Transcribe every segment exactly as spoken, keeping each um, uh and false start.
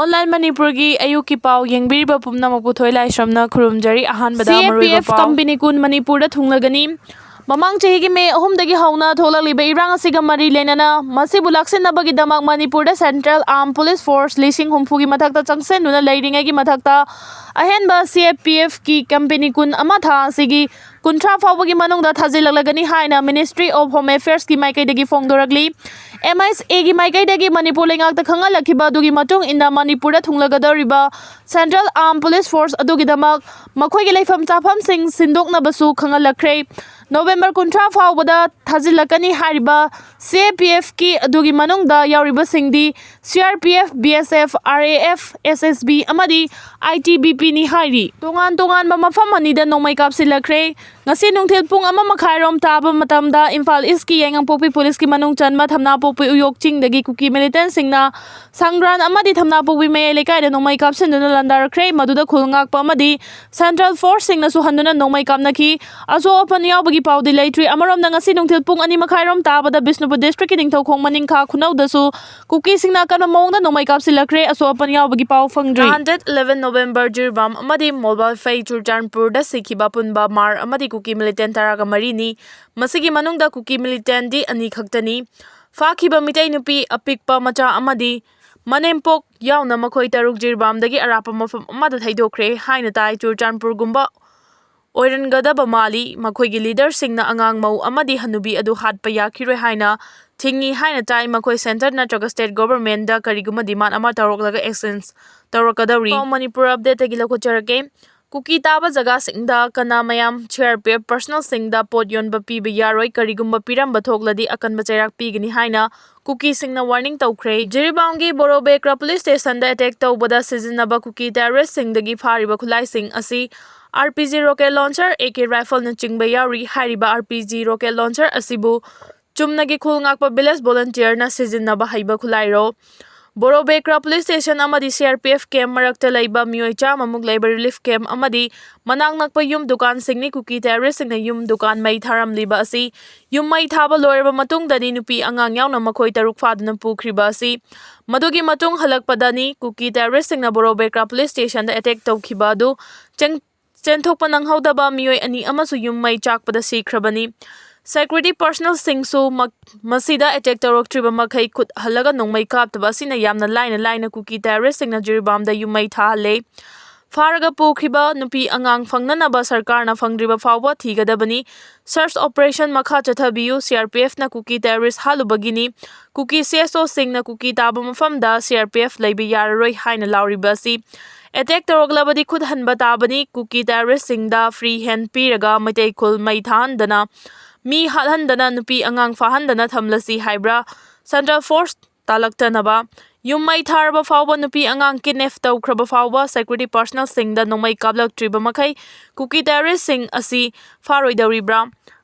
Online ꯃꯅꯤꯄꯨꯔꯒꯤ ꯑꯌꯨꯛꯀꯤ ꯄꯥꯎ ꯌꯦꯡꯕꯤꯔꯤꯕ ꯄꯨꯝꯅꯃꯛꯄꯨ ꯊꯣꯏ ꯂꯥꯏꯁ꯭ꯔꯝꯅ ꯈꯨꯔꯨꯝꯖꯔꯤ꯫ ꯑꯍꯥꯟꯕꯗ ꯃꯔꯨꯑꯣꯏꯕ C A P F ꯄꯥꯎ꯫ ꯀꯝꯄꯦꯅꯤ ꯀꯨꯟ ꯃꯅꯤꯄꯨꯔꯗ ꯊꯨꯡꯂꯒꯅꯤ꯫ ꯃꯃꯥꯡ ꯆꯍꯤꯒꯤ ꯃꯦ ꯑꯍꯨꯝꯗꯒꯤ ꯍꯧꯅ ꯊꯣꯛꯂꯛꯂꯤꯕ ꯏꯔꯥꯡ ꯑꯁꯤꯒ ꯃꯔꯤ ꯂꯩꯅꯅ ꯃꯁꯤꯕꯨ ꯂꯥꯛꯁꯤꯟꯅꯕꯒꯤꯗꯃꯛ ꯃꯅꯤꯄꯨꯔꯗ Central Armed Police Force ꯂꯤꯁꯤꯡ ꯍꯨꯝꯐꯨꯒꯤ ꯃꯊꯛꯇ ꯆꯪꯁꯤꯟꯗꯨꯅ ꯂꯩꯔꯤꯉꯩꯒꯤ ꯃꯊꯛꯇ ꯑꯍꯦꯟꯕ C A P F ꯀꯤ ꯀꯝꯄꯦꯅꯤ ꯀꯨꯟ ꯑꯃ ꯊꯥ ꯑꯁꯤꯒꯤ ꯀꯨꯟꯊ꯭ꯔꯥ ꯐꯥꯎꯕꯒꯤ ꯃꯅꯨꯡꯗ ꯊꯥꯖꯤꯜꯂꯛꯂꯒꯅꯤ ꯍꯥꯏꯅ Ministry of Home Affairs ꯀꯤ ꯃꯥꯏꯀꯩꯗꯒꯤ ꯐꯣꯡꯗꯣꯔꯛꯂꯤ꯫ M H A ꯒꯤ ꯃꯥꯏꯀꯩꯗꯒꯤ ꯃꯅꯤꯄꯨꯔ ꯂꯩꯉꯥꯛꯇ ꯈꯪꯍꯜꯂꯛꯈꯤꯕ ꯑꯗꯨꯒꯤ ꯃꯇꯨꯡ ꯏꯟꯅ ꯃꯅꯤꯄꯨꯔꯗ ꯊꯨꯡꯂꯒꯗꯧꯔꯤꯕ Central Armed Police Force ꯑꯗꯨꯒꯤꯗꯃꯛ ꯃꯈꯣꯏꯒꯤ ꯂꯩꯐꯝ ꯆꯥꯐꯝꯁꯤꯡ ꯁꯤꯟꯗꯣꯛꯅꯕꯁꯨ ꯈꯪꯍꯜꯂꯛꯈ꯭ꯔꯦ꯫ ꯅꯣꯕꯦꯝꯕꯔ ꯀꯨꯟꯊ꯭ꯔꯥ ꯐꯥꯎꯕꯗ ꯊꯥꯖꯤꯜꯂꯛꯀꯅꯤ ꯍꯥꯏꯔꯤꯕ C A P F ꯀꯤ ꯑꯗꯨꯒꯤ ꯃꯅꯨꯡꯗ ꯌꯥꯎꯔꯤꯕꯁꯤꯡꯗꯤ C R P F, B S F, R A F, S S B ꯑꯃꯗꯤ I T B P ꯅꯤ ꯍꯥꯏꯔꯤ꯫ ꯇꯣꯉꯥꯟ ꯇꯣꯉꯥꯟꯕ ꯃꯐꯝ ꯑꯅꯤꯗ ꯅꯣꯡꯃꯩ ꯀꯥꯞꯁꯤꯜꯂꯛꯈ꯭ꯔꯦ꯫ ꯉꯁꯤ ꯅꯨꯡꯊꯤꯜ ꯄꯨꯡ ꯑꯃ ꯃꯈꯥꯏꯔꯣꯝ ꯇꯥꯕ ꯃꯇꯝꯗ ꯏꯝꯐꯥꯜ ꯏꯁꯀꯤ ꯌꯥꯏꯉꯪꯄꯣꯛꯄꯤ ꯄꯨꯂꯤꯁꯀꯤ ꯃꯅꯨꯡ ꯆꯟꯕ ꯊꯝꯅꯥꯄꯣꯛꯄꯤ ꯎꯌꯣꯛ ꯆꯤꯡꯗꯒꯤ ꯀꯨꯀꯤ ꯃꯤꯂꯤꯇꯦꯟꯁꯤꯡꯅ ꯁꯪꯒ꯭ꯔꯥꯟ ꯑꯃꯗꯤ ꯊꯝꯅꯥꯄꯣꯛꯄꯤ ꯃꯌꯥꯏ ꯂꯩꯀꯥꯏꯗ ꯅꯣꯡꯃꯩ ꯀꯥꯞꯁꯤꯟꯗꯨꯅ ꯂꯥꯟꯗꯥꯔꯛꯈ꯭ꯔꯦ꯫ ꯃꯗꯨꯗ ꯈꯨꯜ ꯉꯥꯛꯄ ꯑꯃꯗꯤ Central Force ꯁꯤꯡꯅꯁꯨ ꯍꯟꯗꯨꯅ ꯅꯣꯡꯃꯩ ꯀꯥꯞꯅꯈꯤ꯫ ꯑꯁꯣꯛ ꯑꯄꯟ ꯌꯥꯎꯕꯒꯤ ꯄꯥꯎꯗꯤ ꯂꯩꯇ꯭ꯔꯤ꯫ ꯑꯃꯔꯣꯝꯗ ꯉꯁꯤ ꯅꯨꯡꯊꯤꯜ ꯄꯨꯡ ꯑꯅꯤ ꯃꯈꯥꯏꯔꯣꯝ ꯇꯥꯕꯗ ꯕꯤꯁꯅꯨꯄꯨꯔ district ꯀꯤ ꯅꯤꯡꯊꯧꯈꯣꯡ ꯃꯅꯤꯡꯈꯥ ꯈꯨꯅꯧꯗꯁꯨ ꯀꯨꯀꯤꯁꯤꯡꯅ ꯑꯀꯟꯕ ꯃꯑꯣꯡꯗ ꯅꯣꯡꯃꯩ ꯀꯥꯞꯁꯤꯜꯂꯛꯈ꯭ꯔꯦ꯫ ꯑꯁꯣꯛ ꯑꯄꯟ ꯌꯥꯎꯕꯒꯤ ꯄꯥꯎ ꯐꯪꯗ꯭ꯔꯤ꯫ ꯅꯍꯥꯟ date eleven November ꯖꯤꯔꯤꯕꯥꯝ ꯑꯃꯗꯤ ꯃꯣꯜꯕꯥꯜꯐꯩ ꯆꯨꯔꯆꯥꯟꯄꯨꯔꯗ ꯁꯤꯈꯤꯕ ꯑꯄꯨꯟꯕ ꯃꯥꯔ ꯑꯃꯗꯤ ꯀꯨꯀꯤ ꯃꯤꯂꯤꯇꯦꯟ ꯇꯔꯥꯒ ꯃꯔꯤꯅꯤ꯫ ꯃꯁꯤꯒꯤ ꯃꯅꯨꯡꯗ ꯀꯨꯀꯤ ꯃꯤꯂꯤꯇꯦꯟꯗꯤ ꯑꯅꯤ ꯈꯛꯇꯅꯤ꯫ ꯐꯥꯈꯤꯕ ꯃꯤꯇꯩ ꯅꯨꯄꯤ ꯑꯄꯤꯛꯄ ꯃꯆꯥ ꯑꯃꯗꯤ ꯃꯅꯦꯝꯄꯣꯛ ꯌꯥꯎꯅ ꯃꯈꯣꯏ ꯇꯔꯨꯛ ꯖꯤꯔꯤꯕꯥꯝꯗꯒꯤ ꯑꯔꯥꯞꯄ ꯃꯐꯝ ꯑꯃꯗ ꯊꯩꯗꯣꯛꯈ꯭ꯔꯦ ꯍꯥꯏꯅ ꯇꯥꯏ꯫ ꯆꯨꯔꯆꯥꯟꯄꯨꯔꯒꯨꯝꯕ ꯑꯣꯏꯔꯟꯒꯗꯕ ꯃꯥꯜꯂꯤ꯫ ꯃꯈꯣꯏꯒꯤ leader ꯁꯤꯡꯅ ꯑꯉꯥꯡ ꯃꯧ ꯑꯃꯗꯤ ꯍꯅꯨꯕꯤ ꯑꯗꯨ ꯍꯥꯠꯄ ꯌꯥꯈꯤꯔꯣꯏ ꯍꯥꯏꯅ ꯊꯤꯡꯉꯤ ꯍꯥꯏꯅ ꯇꯥꯏ꯫ ꯃꯈꯣꯏ centre ꯅꯠꯇ꯭ꯔꯒ state government ꯗ ꯀꯔꯤꯒꯨꯝꯕ demand ꯑꯃ ꯇꯧꯔꯛꯂꯒ action ꯇꯧꯔꯛꯀꯗꯧꯔꯤ꯫ ꯄꯥꯎ ꯃꯅꯤꯄꯨꯔ update ꯇꯒꯤ ꯂꯧꯈꯠꯆꯔꯛꯀꯦ꯫ ꯀꯨꯀꯤ ꯇꯥꯕ ꯖꯒꯥꯁꯤꯡꯗ ꯀꯅꯥ ꯃꯌꯥꯝ C R P F personnel ꯁꯤꯡꯗ ꯄꯣꯠ ꯌꯣꯟꯕ ꯄꯤꯕ ꯌꯥꯔꯣꯏ, ꯀꯔꯤꯒꯨꯝꯕ ꯄꯤꯔꯝꯕ ꯊꯣꯛꯂꯗꯤ ꯑꯀꯟꯕ ꯆꯩꯔꯥꯛ ꯄꯤꯒꯅꯤ ꯍꯥꯏꯅ ꯀꯨꯀꯤꯁꯤꯡꯅ warning ꯇꯧꯈ꯭ꯔꯦ꯫ ꯖꯤꯔꯤꯕꯥꯝꯒꯤ ꯕꯣꯔꯣꯕꯦꯀ꯭ꯔꯥ police station ꯗ attack ꯇꯧꯕꯗ ꯁꯤꯖꯤꯟꯅꯕ ꯀꯨꯀꯤ terrorist ꯁꯤꯡꯗꯒꯤ ꯐꯥꯔꯤꯕ ꯈꯨꯠꯂꯥꯏꯁꯤꯡ ꯑꯁꯤ R P G rocket launcher, A K rifle ꯅꯆꯤꯡꯕ ꯌꯥꯎꯔꯤ꯫ ꯍꯥꯏꯔꯤꯕ R P G rocket launcher ꯑꯁꯤꯕꯨ ꯆꯨꯝꯅꯒꯤ ꯈꯨꯜ ꯉꯥꯛꯄ village volunteer ꯅ ꯁꯤꯖꯤꯟꯅꯕ ꯍꯩꯕ ꯈꯨꯠꯂꯥꯏꯔꯣ꯫ ꯕꯣꯔꯣꯕꯦꯀ꯭ꯔꯥ ꯄꯨꯂꯤꯁ ꯁ꯭ꯇꯦꯁꯟ ꯑꯃꯗꯤ C R P F camp ꯃꯔꯛꯇ ꯂꯩꯕ ꯃꯤꯑꯣꯏ ꯆꯥꯝꯃꯃꯨꯛ ꯂꯩꯕ ꯔꯤꯂꯤꯐ ꯀꯦꯝꯞ ꯑꯃꯗꯤ ꯃꯅꯥꯛ ꯅꯛꯄ ꯌꯨꯝ ꯗꯨꯀꯥꯟꯁꯤꯡꯅꯤ ꯀꯨꯀꯤ ꯇꯦꯔꯣꯔꯤꯁꯁꯤꯡꯅ ꯌꯨꯝ ꯗꯨꯀꯥꯟ ꯃꯩ ꯊꯥꯔꯝꯂꯤꯕ ꯑꯁꯤ꯫ ꯌꯨꯝ ꯃꯩ ꯊꯥꯕ ꯂꯣꯏꯔꯕ ꯃꯇꯨꯡꯗꯅꯤ ꯅꯨꯄꯤ ꯑꯉꯥꯡ ꯌꯥꯎꯅ ꯃꯈꯣꯏ ꯇꯔꯨꯛ ꯐꯥꯗꯨꯅ ꯄꯨꯈ꯭ꯔꯤꯕ ꯑꯁꯤ꯫ ꯃꯗꯨꯒꯤ ꯃꯇꯨꯡ ꯍꯜꯂꯛꯄꯗꯅꯤ ꯀꯨꯀꯤ ꯇꯦꯔꯣꯔꯤꯁꯁꯤꯡꯅ ꯕꯣꯔꯣꯕꯦꯀ꯭ꯔꯥ ꯄꯨꯂꯤꯁ ꯁ꯭ꯇꯦꯁꯟꯗ ꯑꯦꯇꯦꯛ ꯇꯧꯈꯤꯕ ꯑꯗꯨ ꯆꯦꯟ-, ꯆꯦꯟꯊꯣꯛꯄ ꯅꯪꯍꯧꯗꯕ ꯃꯤꯑꯣꯏ ꯑꯅꯤ ꯑꯃꯁꯨ ꯌꯨꯝ ꯃꯩ ꯆꯥꯛꯄꯗ ꯁꯤꯈ꯭ꯔꯕꯅꯤ꯫ ꯁꯦꯀ꯭ꯌꯨꯔꯤꯇꯤ ꯄꯔꯁꯅꯦꯜꯁꯤꯡꯁꯨ ꯃꯛ-, ꯃꯁꯤꯗ ꯑꯦꯇꯦꯛ ꯇꯧꯔꯛꯇ꯭ꯔꯤꯕ ꯃꯈꯩ ꯈꯨꯠ ꯍꯜꯂꯒ ꯅꯣꯡꯃꯩ ꯀꯥꯞꯇꯕ ꯑꯁꯤꯅ ꯌꯥꯝꯅ ꯂꯥꯏꯅ ꯂꯥꯏꯅ ꯀꯨꯀꯤ ꯇꯦꯔꯣꯔꯤꯁꯁꯤꯡꯅ ꯖꯤꯔꯤꯕꯥꯝꯗ ꯌꯨꯝ ꯃꯩ ꯊꯥꯍꯜꯂꯦ꯫ ꯐꯥꯔꯒ ꯄꯨꯈ꯭ꯔꯤꯕ ꯅꯨꯄꯤ ꯑꯉꯥꯡ ꯐꯪꯅꯅꯕ ꯁꯔꯀꯥꯔꯅ ꯐꯪꯗ꯭ꯔꯤꯕ ꯐꯥꯎꯕ ꯊꯤꯒꯗꯕꯅꯤ꯫ ꯁꯔꯆ ꯑꯣꯄꯔꯦꯁꯟ ꯃꯈꯥ ꯆꯠꯊꯕꯤꯌꯨ, ꯁꯤ ꯑꯥꯔ ꯄꯤ ꯑꯦꯐꯅ ꯀꯨꯀꯤ ꯇꯦꯔꯣꯔꯤꯁ ꯍꯥꯠꯂꯨꯕꯒꯤꯅꯤ꯫ ꯀꯨꯀꯤ ꯁꯤ ꯑꯦꯁ ꯑꯣꯁꯤꯡꯅ ꯀꯨꯀꯤ ꯇꯥꯕ ꯃꯐꯝꯗ ꯁꯤ ꯑꯥꯔ ꯄꯤ ꯑꯦꯐ ꯂꯩꯕ ꯌꯥꯔꯔꯣꯏ ꯍꯥꯏꯅ ꯂꯥꯎꯔꯤꯕ ꯑꯁꯤ꯫ ꯑꯦꯇꯦꯛ ꯇꯧꯔꯛꯂꯕꯗꯤ ꯈꯨꯠ ꯍꯟꯕ ꯇꯥꯕꯅꯤ꯫ ꯀꯨꯀꯤ ꯇꯦꯔꯣꯔꯤꯁꯁꯤꯡꯗ ꯐ꯭ꯔꯤ ꯍꯦꯟ ꯄꯤꯔꯒ ꯃꯩꯇꯩ ꯈꯨꯜ ꯃꯩ ꯊꯥꯍꯟꯗꯅ, ꯃꯤ ꯍꯥꯠꯍꯟꯗꯅ, ꯅꯨꯄꯤ ꯑꯉꯥꯡ ꯐꯥꯍꯟꯗꯅ ꯊꯝꯂꯁꯤ ꯍꯥꯏꯕ꯭ꯔꯥ? ꯁꯦꯟꯇ꯭ꯔꯦꯜ ꯐꯣꯔꯁ ꯇꯥꯂꯛꯇꯅꯕ꯫ ꯌꯨꯝ ꯃꯩ ꯊꯥꯔꯕ ꯐꯥꯎꯕ, ꯅꯨꯄꯤ ꯑꯉꯥꯡ ꯀꯤꯗꯅꯦꯞ ꯇꯧꯈ꯭ꯔꯕ ꯐꯥꯎꯕ, ꯁꯦꯀ꯭ꯌꯨꯔꯤꯇꯤ ꯄꯔꯁꯅꯦꯜꯁꯤꯡꯗ ꯅꯣꯡꯃꯩ ꯀꯥꯞꯂꯛꯇ꯭ꯔꯤꯕ ꯃꯈꯩ ꯀꯨꯀꯤ ꯇꯦꯔꯣꯔꯤꯁꯁꯤꯡ ꯑꯁꯤ ꯐꯥꯔꯣꯏꯗꯧꯔꯤꯕ꯭ꯔꯥ?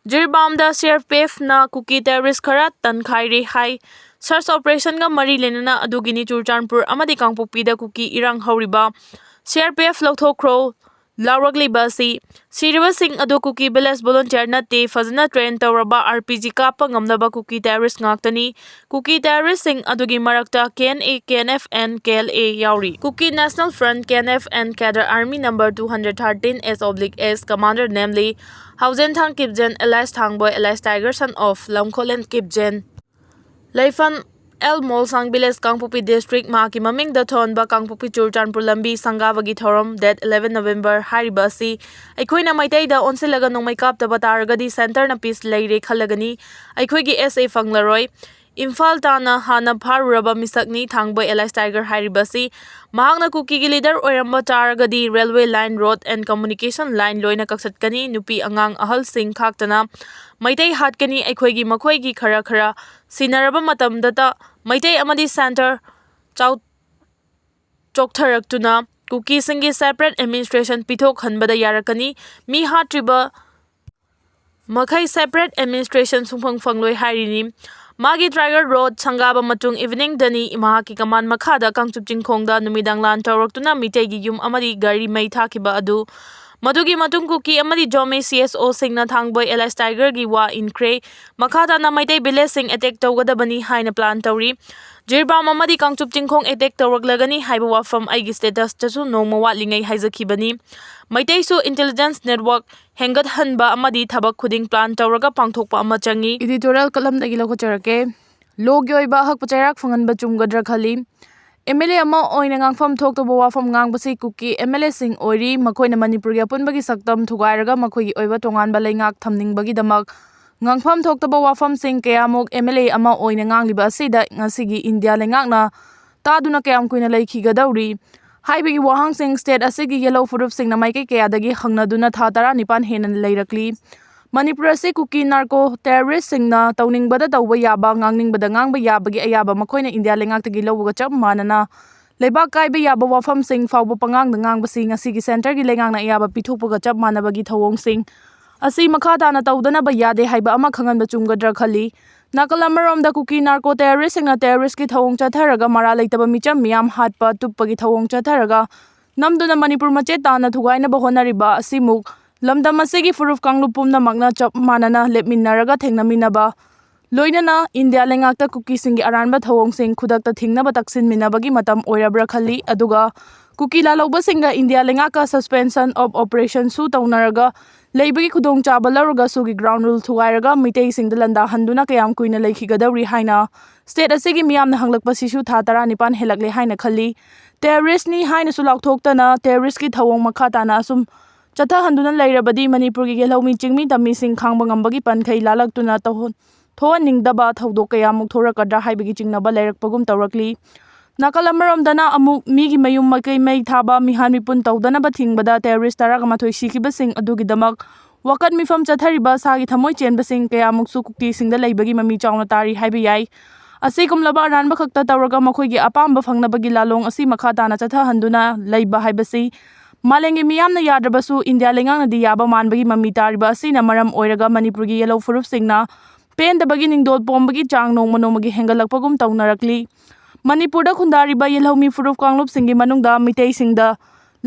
ꯖꯤꯔꯤꯕꯥꯝꯗ ꯁꯤ ꯑꯥꯔ ꯄꯤ ꯑꯦꯐꯅ ꯀꯨꯀꯤ ꯇꯦꯔꯣꯔꯤꯁ ꯈꯔ ꯇꯟꯈꯥꯏꯔꯦ ꯍꯥꯏ꯫ ꯁꯔꯆ ꯑꯣꯄꯔꯦꯁꯟꯒ ꯃꯔꯤ ꯂꯩꯅꯅ ꯑꯗꯨꯒꯤꯅꯤ ꯆꯨꯔꯆꯥꯟꯄꯨꯔ ꯑꯃꯗꯤ ꯀꯥꯡꯄꯣꯛꯄꯤꯗ ꯀꯨꯀꯤ ꯏꯔꯥꯡ ꯍꯧꯔꯤꯕ꯫ ꯁꯤ ꯑꯥꯔ ꯄꯤ ꯑꯦꯐ ꯂꯧꯊꯣꯛꯈ꯭ꯔꯣ, ꯂꯥꯎꯔꯛꯂꯤꯕ ꯑꯁꯤ꯫ ꯁꯤꯔꯤꯕꯁꯤꯡ ꯑꯗꯨ ꯀꯨꯀꯤ ꯚꯤꯂꯦꯖ ꯚꯣꯂꯨꯟꯇꯤꯌꯔ ꯅꯠꯇꯦ, ꯐꯖꯅ ꯇ꯭ꯔꯦꯟ ꯇꯧꯔꯕ ꯑꯥꯔ ꯄꯤ ꯖꯤ ꯀꯥꯞꯄ ꯉꯝꯂꯕ ꯀꯨꯀꯤ ꯇꯦꯔꯣꯔꯤꯁ ꯉꯥꯛꯇꯅꯤ꯫ ꯀꯨꯀꯤ ꯇꯦꯔꯣꯔꯤꯁꯁꯤꯡ ꯑꯗꯨꯒꯤ ꯃꯔꯛꯇ K N A, K N F and K L A ꯌꯥꯎꯔꯤ꯫ Kuki National Front, K N F and Cadre Army number two hundred thirteen S oblique S commander namely Haujenthang Kipgen alias Thangboi alias Tiger son of Lamkholen Kipgen, ꯂꯩꯐꯝ L ꯃꯣꯜꯁꯥꯡ village, ꯀꯥꯡꯄꯣꯛꯄꯤ district. ꯃꯍꯥꯛꯀꯤ ꯃꯃꯤꯡꯗ ꯊꯣꯟꯕ ꯀꯥꯡꯄꯣꯛꯄꯤ ꯆꯨꯔꯆꯥꯟꯄꯨꯔ ꯂꯝꯕꯤ ꯁꯪꯒꯥꯕꯒꯤ ꯊꯧꯔꯝ date eleven November ꯍꯥꯏꯔꯤꯕ ꯑꯁꯤ ꯑꯩꯈꯣꯏꯅ ꯃꯩꯇꯩꯗ ꯑꯣꯟꯁꯤꯜꯂꯒ ꯅꯣꯡꯃꯩ ꯀꯥꯞꯇꯕ ꯇꯥꯔꯒꯗꯤ ꯁꯦꯟꯇꯔꯅ ꯄꯤꯁ ꯂꯩꯔꯦ ꯈꯜꯂꯒꯅꯤ꯫ ꯑꯩꯈꯣꯏꯒꯤ ꯑꯦꯁ ꯑꯦ ꯐꯪꯂꯔꯣꯏ꯫ ꯏꯝꯐꯥꯜ ꯇꯥꯟꯅ ꯍꯥꯟꯅ ꯐꯥꯔꯨꯔꯕ ꯃꯤꯁꯛꯅꯤ ꯊꯥꯡꯕꯣꯏ alias Tiger ꯍꯥꯏꯔꯤꯕ ꯑꯁꯤ꯫ ꯃꯍꯥꯛꯅ ꯀꯨꯀꯤꯒꯤ ꯂꯤꯗꯔ ꯑꯣꯏꯔꯝꯕ ꯇꯥꯔꯒꯗꯤ railway line, road and communication line ꯂꯣꯏꯅ ꯀꯛꯊꯠꯀꯅꯤ꯫ ꯅꯨꯄꯤ ꯑꯉꯥꯡ ꯑꯍꯜꯁꯤꯡ ꯈꯥꯛꯇꯅ ꯃꯩꯇꯩ ꯍꯥꯠꯀꯅꯤ꯫ ꯑꯩꯈꯣꯏꯒꯤ ꯃꯈꯣꯏꯒꯤ ꯈꯔ ꯈꯔ ꯁꯤꯟꯅꯔꯕ ꯃꯇꯝꯗꯇ ꯃꯩꯇꯩ ꯑꯃꯗꯤ ꯁꯦꯟꯇꯔ ꯆꯥꯎ-, ꯆꯣꯛꯊꯔꯛꯇꯨꯅ ꯀꯨꯀꯤꯁꯤꯡꯒꯤ ꯁꯦꯄꯔꯦꯠ ꯑꯦꯗꯃꯤꯅꯤꯁꯇ꯭ꯔꯦꯁꯟ ꯄꯤꯊꯣꯛꯍꯟꯕꯗ ꯌꯥꯔꯛꯀꯅꯤ꯫ ꯃꯤ ꯍꯥꯠꯇ꯭ꯔꯤꯕ ꯃꯈꯩ ꯁꯦꯄꯔꯦꯠ ꯑꯦꯗꯃꯤꯅꯤꯁꯇ꯭ꯔꯦꯁꯟ ꯁꯨꯡꯐꯪ ꯐꯪꯂꯣꯏ ꯍꯥꯏꯔꯤꯅꯤ꯫ ꯃꯥꯒꯤ ꯇ꯭ꯔꯥꯏꯒꯔ ꯔꯣꯗ ꯁꯪꯒꯥꯕ ꯃꯇꯨꯡ ꯏꯚꯤꯅꯤꯡꯗꯅꯤ ꯃꯍꯥꯛꯀꯤ ꯀꯃꯥꯟ ꯃꯈꯥꯗ ꯀꯥꯡꯆꯨꯞ ꯆꯤꯡꯈꯣꯡꯗ ꯅꯨꯃꯤꯗꯥꯡ ꯂꯥꯟ ꯇꯧꯔꯛꯇꯨꯅ ꯃꯤꯇꯩꯒꯤ ꯌꯨꯝ ꯑꯃꯗꯤ ꯒꯥꯔꯤ ꯃꯩ ꯊꯥꯈꯤꯕ ꯑꯗꯨ꯫ ꯃꯗꯨꯒꯤ ꯃꯇꯨꯡ ꯀꯨꯀꯤ ꯑꯃꯗꯤ ꯖꯣꯃꯤ ꯁꯤ ꯑꯦꯁ ꯑꯣꯁꯤꯡꯅ ꯊꯥꯡꯕꯣꯏ ꯑꯦꯂꯥꯏꯁ ꯇꯥꯏꯒꯔꯒꯤ ꯋꯥ ꯏꯟꯈ꯭ꯔꯦ꯫ ꯃꯈꯥ ꯇꯥꯅ ꯃꯩꯇꯩ ꯚꯤꯂꯦꯖꯁꯤꯡ ꯑꯦꯇꯦꯛ ꯇꯧꯒꯗꯕꯅꯤ ꯍꯥꯏꯅ ꯄ꯭ꯂꯥꯟ ꯇꯧꯔꯤ꯫ ꯖꯤꯔꯤꯕꯥꯝ ꯑꯃꯗꯤ ꯀꯥꯡꯆꯨꯞ ꯆꯤꯡꯈꯣꯡ ꯑꯦꯇꯦꯛ ꯇꯧꯔꯛꯂꯒꯅꯤ ꯍꯥꯏꯕ ꯋꯥꯐꯝ ꯑꯩꯒꯤ ꯁ꯭ꯇꯦꯇꯁꯇꯁꯨ ꯅꯣꯡꯃ ꯋꯥꯠꯂꯤꯉꯩ ꯍꯥꯏꯖꯈꯤꯕꯅꯤ꯫ ꯃꯩꯇꯩꯁꯨ ꯏꯟꯇꯦꯂꯤꯖꯦꯟꯁ ꯅꯦꯠꯋꯥꯔꯛ ꯍꯦꯟꯒꯠꯍꯟꯕ ꯑꯃꯗꯤ ꯊꯕꯛ ꯈꯨꯗꯤꯡ ꯄ꯭ꯂꯥꯟ ꯇꯧꯔꯒ ꯄꯥꯡꯊꯣꯛꯄ ꯑꯃ ꯆꯪꯏ꯫ ꯏꯗꯤꯇꯣꯔꯤꯌꯦꯜ ꯀꯂꯝꯗꯒꯤ ꯂꯧꯈꯠꯆꯔꯛꯀꯦ꯫ ꯂꯣꯒꯤ ꯑꯣꯏꯕ ꯑꯍꯛꯄ ꯆꯩꯔꯥꯛ ꯐꯪꯍꯟꯕ ꯆꯨꯝꯒꯗ꯭ꯔꯥ ꯈꯜꯂꯤ꯫ ꯑꯦꯝ ꯑꯦꯜ ꯑꯦ ꯑꯃ ꯑꯣꯏꯅ ꯉꯥꯡꯐꯝ ꯊꯣꯛꯇꯕ ꯋꯥꯐꯝ ꯉꯥꯡꯕꯁꯤ ꯀꯨꯀꯤ ꯑꯦꯝ ꯑꯦꯜ ꯑꯦꯁꯤꯡ ꯑꯣꯏꯔꯤ꯫ ꯃꯈꯣꯏꯅ ꯃꯅꯤꯄꯨꯔꯒꯤ ꯑꯄꯨꯟꯕꯒꯤ ꯁꯛꯇꯝ ꯊꯨꯒꯥꯏꯔꯒ ꯃꯈꯣꯏꯒꯤ ꯑꯣꯏꯕ ꯇꯣꯉꯥꯟꯕ ꯂꯩꯉꯥꯛ ꯊꯝꯅꯤꯡꯕꯒꯤꯗꯃꯛ ꯉꯥꯡꯐꯝ ꯊꯣꯛꯇꯕ ꯋꯥꯐꯝꯁꯤꯡ ꯀꯌꯥꯃꯨꯛ ꯑꯦꯝ ꯑꯦꯜ ꯑꯦ ꯑꯃ ꯑꯣꯏꯅ ꯉꯥꯡꯂꯤꯕ ꯑꯁꯤꯗ ꯉꯁꯤꯒꯤ ꯏꯟꯗꯤꯌꯥ ꯂꯩꯉꯥꯛꯅ ꯇꯥꯗꯨꯅ ꯀꯌꯥꯝ ꯀꯨꯏꯅ ꯂꯩꯈꯤꯒꯗꯧꯔꯤ ꯍꯥꯏꯕꯒꯤ ꯋꯥꯍꯪꯁꯤꯡ ꯁ꯭ꯇꯦꯠ ꯑꯁꯤꯒꯤ ꯌꯦꯜꯍꯧ ꯐꯨꯔꯨꯞꯁꯤꯡꯅ ꯃꯥꯏꯀꯩ ꯀꯌꯥꯗꯒꯤ ꯍꯪꯅꯗꯨꯅ ꯊꯥ ꯇꯔꯥꯅꯤꯄꯥꯟ ꯍꯦꯟꯅ ꯂꯩꯔꯛꯂꯤ꯫ ꯃꯅꯤꯄꯨꯔ ꯑꯁꯤ ꯀꯨꯀꯤ ꯅꯥꯔꯀꯣ ꯇꯦꯔꯣꯔꯤꯁꯁꯤꯡꯅ ꯇꯧꯅꯤꯡꯕꯗ ꯇꯧꯕ ꯌꯥꯕ, ꯉꯥꯡꯅꯤꯡꯕꯗ ꯉꯥꯡꯕ ꯌꯥꯕꯒꯤ ꯑꯌꯥꯕ ꯃꯈꯣꯏꯅ ꯏꯟꯗꯤꯌꯥ ꯂꯩꯉꯥꯛꯇꯒꯤ ꯂꯧꯕꯒ ꯆꯞ ꯃꯥꯟꯅꯅ ꯂꯩꯕꯥꯛ ꯀꯥꯏꯕ ꯌꯥꯕ ꯋꯥꯐꯝꯁꯤꯡ ꯐꯥꯎꯕ ꯄꯉꯥꯡꯗ ꯉꯥꯡꯕꯁꯤ ꯉꯁꯤꯒꯤ ꯁꯦꯟꯇꯔꯒꯤ ꯂꯩꯉꯥꯛꯅ ꯑꯌꯥꯕ ꯄꯤꯊꯣꯛꯄꯒ ꯆꯞ ꯃꯥꯟꯅꯕꯒꯤ ꯊꯧꯑꯣꯡꯁꯤꯡ ꯑꯁꯤ ꯃꯈꯥ ꯇꯥꯅ ꯇꯧꯗꯅꯕ ꯌꯥꯗꯦ ꯍꯥꯏꯕ ꯑꯃ ꯈꯪꯍꯟꯕ ꯆꯨꯝꯒꯗ꯭ꯔꯥ ꯈꯜꯂꯤ꯫ ꯅꯥꯀꯜ ꯑꯃꯔꯣꯝꯗ ꯀꯨꯀꯤ ꯅꯥꯔꯀꯣ ꯇꯦꯔꯣꯔꯤꯁꯁꯤꯡꯅ ꯇꯦꯔꯣꯔꯤꯁꯀꯤ ꯊꯧꯑꯣꯡ ꯆꯠꯊꯔꯒ ꯃꯔꯥꯜ ꯂꯩꯇꯕ ꯃꯤꯆꯝ ꯃꯤꯌꯥꯝ ꯍꯥꯠꯄ, ꯇꯨꯞꯄꯒꯤ ꯊꯧꯑꯣꯡ ꯆꯠꯊꯔꯒ ꯅꯝꯗꯨꯅ ꯃꯅꯤꯄꯨꯔ ꯃꯆꯦꯠ ꯇꯥꯅ ꯊꯨꯒꯥꯏꯅꯕ ꯍꯣꯠꯅꯔꯤꯕ ꯑꯁꯤꯃꯨꯛ ꯂꯝꯗꯝ ꯑꯁꯤꯒꯤ ꯐꯨꯔꯨꯞ ꯀꯥꯡꯂꯨꯞ ꯄꯨꯝꯅꯃꯛꯅ ꯆꯞ ꯃꯥꯟꯅꯅ ꯂꯦꯞꯃꯤꯟꯅꯔꯒ ꯊꯦꯡꯅꯃꯤꯟꯅꯕ, ꯂꯣꯏꯅꯅ ꯏꯟꯗꯤꯌꯥ ꯂꯩꯉꯥꯛꯇ ꯀꯨꯀꯤꯁꯤꯡꯒꯤ ꯑꯔꯥꯟꯕ ꯊꯧꯑꯣꯡꯁꯤꯡ ꯈꯨꯗꯛꯇ ꯊꯤꯡꯅꯕ ꯇꯛꯁꯤꯟꯃꯤꯟꯅꯕꯒꯤ ꯃꯇꯝ ꯑꯣꯏꯔꯕ꯭ꯔꯥ ꯈꯜꯂꯤ꯫ ꯑꯗꯨꯒ ꯀꯨꯀꯤ ꯂꯥꯜꯍꯧꯕꯁꯤꯡꯒ ꯏꯟꯗꯤꯌꯥ ꯂꯩꯉꯥꯛꯀ suspension of operation ꯁꯨ ꯇꯧꯅꯔꯒ ꯂꯩꯕꯒꯤ ꯈꯨꯗꯣꯡꯆꯥꯕ ꯂꯧꯔꯒ ꯁꯨꯒꯤ ground rule ꯊꯨꯒꯥꯏꯔꯒ ꯃꯤꯇꯩꯁꯤꯡꯗ ꯂꯥꯟꯗꯥꯍꯟꯗꯨꯅ ꯀꯌꯥꯝ ꯀꯨꯏꯅ ꯂꯩꯈꯤꯒꯗꯧꯔꯤ ꯍꯥꯏꯅ ꯁ꯭ꯇꯦꯠ ꯑꯁꯤꯒꯤ ꯃꯤꯌꯥꯝꯅ ꯍꯪꯂꯛꯄꯁꯤꯁꯨ ꯊꯥ ꯇꯔꯥꯅꯤꯄꯥꯟ ꯍꯦꯜꯂꯛꯂꯦ ꯍꯥꯏꯅ ꯈꯜꯂꯤ꯫ ꯇꯦꯔꯣꯔꯤꯁꯅꯤ ꯍꯥꯏꯅꯁꯨ ꯂꯥꯎꯊꯣꯛꯇꯅ ꯇꯦꯔꯣꯔꯤꯁꯀꯤ ꯊꯧꯑꯣꯡ ꯃꯈꯥ ꯇꯥꯅ ꯑꯁꯨꯝ ꯆꯠꯊꯍꯟꯗꯨꯅ ꯂꯩꯔꯕꯗꯤ ꯃꯅꯤꯄꯨꯔꯒꯤ ꯌꯦꯜꯍꯧꯃꯤ ꯆꯤꯡꯃꯤ ꯇꯝꯃꯤꯁꯤꯡ ꯈꯥꯡꯕ ꯉꯝꯕꯒꯤ ꯄꯟꯈꯩ ꯂꯥꯜꯂꯛꯇꯨꯅ ꯇꯧꯍꯟ-, ꯊꯣꯛꯍꯟꯅꯤꯡꯗꯕ ꯊꯧꯗꯣꯛ ꯀꯌꯥꯃꯨꯛ ꯊꯣꯔꯛꯀꯗ꯭ꯔꯥ ꯍꯥꯏꯕꯒꯤ ꯆꯤꯡꯅꯕ ꯂꯩꯔꯛꯄꯒꯨꯝ ꯇꯧꯔꯛꯂꯤ꯫ ꯅꯥꯀꯜ ꯑꯃꯔꯣꯝꯗꯅ ꯑꯃꯨꯛ ꯃꯤꯒꯤ ꯃꯌꯨꯝ ꯃꯀꯩ ꯃꯩ ꯊꯥꯕ, ꯃꯤꯍꯥꯟ ꯃꯤꯄꯨꯟ ꯇꯧꯗꯅꯕ ꯊꯤꯡꯕꯗ ꯇꯦꯔꯣꯔꯤꯁ ꯇꯔꯥꯃꯥꯊꯣꯏ ꯁꯤꯈꯤꯕꯁꯤꯡ ꯑꯗꯨꯒꯤꯗꯃꯛ ꯋꯥꯀꯠ ꯃꯤꯐꯝ ꯆꯠꯊꯔꯤꯕ ꯁꯥꯒꯤ ꯊꯃꯣꯏ ꯆꯦꯟꯕꯁꯤꯡ ꯀꯌꯥꯃꯨꯛꯁꯨ ꯀꯨꯀꯤꯁꯤꯡꯗ ꯂꯩꯕꯒꯤ ꯃꯃꯤ ꯆꯥꯎꯅ ꯇꯥꯔꯤ ꯍꯥꯏꯕ ꯌꯥꯏ꯫ ꯑꯁꯤꯒꯨꯝꯂꯕ ꯑꯔꯥꯟꯕ ꯈꯛꯇ ꯇꯧꯔꯒ ꯃꯈꯣꯏꯒꯤ ꯑꯄꯥꯝꯕ ꯐꯪꯅꯕꯒꯤ ꯂꯥꯂꯣꯡ ꯑꯁꯤ ꯃꯈꯥ ꯇꯥꯅ ꯆꯠꯊꯍꯟꯗꯨꯅ ꯂꯩꯕ ꯍꯥꯏꯕꯁꯤ ꯃꯥꯂꯦꯝꯒꯤ ꯃꯤꯌꯥꯝꯅ ꯌꯥꯗ꯭ꯔꯕꯁꯨ ꯏꯟꯗꯤꯌꯥ ꯂꯩꯉꯥꯛꯅꯗꯤ ꯌꯥꯕ ꯃꯥꯟꯕꯒꯤ ꯃꯃꯤ ꯇꯥꯔꯤꯕ ꯑꯁꯤꯅ ꯃꯔꯝ ꯑꯣꯏꯔꯒ ꯃꯅꯤꯄꯨꯔꯒꯤ ꯌꯦꯜꯍꯧ ꯐꯨꯔꯨꯞꯁꯤꯡꯅ ꯄꯦꯟꯗꯕꯒꯤ ꯅꯤꯡꯗꯣꯜ ꯄꯣꯝꯕꯒꯤ ꯆꯥꯡ ꯅꯣꯡꯃ ꯅꯣꯡꯃꯒꯤ ꯍꯦꯟꯒꯠꯂꯛꯄꯒꯨꯝ ꯇꯧꯅꯔꯛꯂꯤ꯫ ꯃꯅꯤꯄꯨꯔꯗ ꯈꯨꯟꯗꯥꯔꯤꯕ ꯌꯦꯜꯍꯧꯃꯤ ꯐꯨꯔꯨꯞ ꯀꯥꯡꯂꯨꯞꯁꯤꯡꯒꯤ ꯃꯅꯨꯡꯗ ꯃꯤꯇꯩꯁꯤꯡꯗ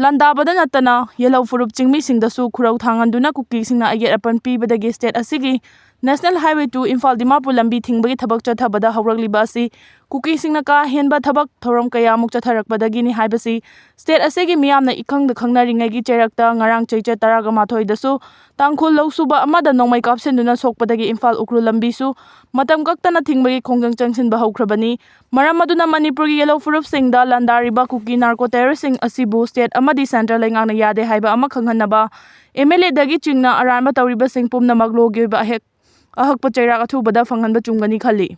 ꯂꯥꯟꯗꯥꯕꯗ ꯅꯠꯇꯅ ꯌꯦꯜꯍꯧ ꯐꯨꯔꯨꯞ ꯆꯤꯡꯃꯤꯁꯤꯡꯗꯁꯨ ꯈꯨꯔꯧ ꯊꯥꯡꯍꯟꯗꯨꯅ ꯀꯨꯀꯤꯁꯤꯡꯅ ꯑꯌꯦꯠ ꯑꯄꯟ ꯄꯤꯕꯗꯒꯤ state ꯑꯁꯤꯒꯤ National Highway two Imphal Dimapur ꯂꯝꯕꯤ ꯊꯤꯡꯕꯒꯤ ꯊꯕꯛ ꯆꯠꯊꯕꯗ ꯍꯧꯔꯛꯂꯤꯕ ꯑꯁꯤ ꯀꯨꯀꯤꯁꯤꯡꯅ ꯀꯥ ꯍꯦꯟꯕ ꯊꯕꯛ ꯊꯧꯔꯝ ꯀꯌꯥꯃꯨꯛ ꯆꯠꯊꯔꯛꯄꯗꯒꯤꯅꯤ ꯍꯥꯏꯕꯁꯤ state ꯑꯁꯤꯒꯤ ꯃꯤꯌꯥꯝꯅ ꯏꯈꯪꯗ ꯈꯪꯅꯔꯤꯉꯩꯒꯤ ꯆꯩꯔꯛꯇ ꯉꯔꯥꯡ ꯆꯩꯆꯠ ꯇꯔꯥꯒ ꯃꯥꯊꯣꯏꯗꯁꯨ ꯇꯥꯡꯈꯨꯜ ꯂꯧ ꯁꯨꯕ ꯑꯃꯗ ꯅꯣꯡꯃꯩ ꯀꯥꯞꯁꯤꯟꯗꯨꯅ ꯁꯣꯛꯄꯗꯒꯤ ꯏꯝꯐꯥꯜ ꯎꯈ꯭ꯔꯨꯜ ꯂꯝꯕꯤꯁꯨ ꯃꯇꯝ ꯀꯛꯇꯅ ꯊꯤꯡꯕꯒꯤ ꯈꯣꯡꯖꯪ ꯆꯪꯁꯤꯟꯕ ꯍꯧꯈ꯭ꯔꯕꯅꯤ꯫ ꯃꯔꯝ ꯑꯗꯨꯅ ꯃꯅꯤꯄꯨꯔꯒꯤ ꯌꯦꯜꯍꯧ ꯐꯨꯔꯨꯞꯁꯤꯡꯗ ꯂꯥꯟꯗꯥꯔꯤꯕ ꯀꯨꯀꯤ narco terroristꯁꯤꯡ ꯑꯁꯤꯕꯨ state ꯑꯃꯗꯤ centre ꯂꯩꯉꯥꯛꯅ ꯌꯥꯗꯦ ꯍꯥꯏꯕ ꯑꯃ ꯈꯪꯍꯟꯅꯕ MLAꯗꯒꯤ ꯆꯤꯡꯅ ꯑꯔꯥꯟꯕ ꯇꯧꯔꯤꯕꯁꯤꯡ ꯄꯨꯝꯅꯃꯛ lawꯒꯤ ꯑꯣꯏꯕ ꯑꯍꯦꯛ-, ꯑꯍꯛꯄ ꯆꯩꯔꯥꯛ ꯑꯊꯨꯕꯗ ꯐꯪꯍꯟꯕ ꯆꯨꯝꯒꯅꯤ ꯈꯜꯂꯤ꯫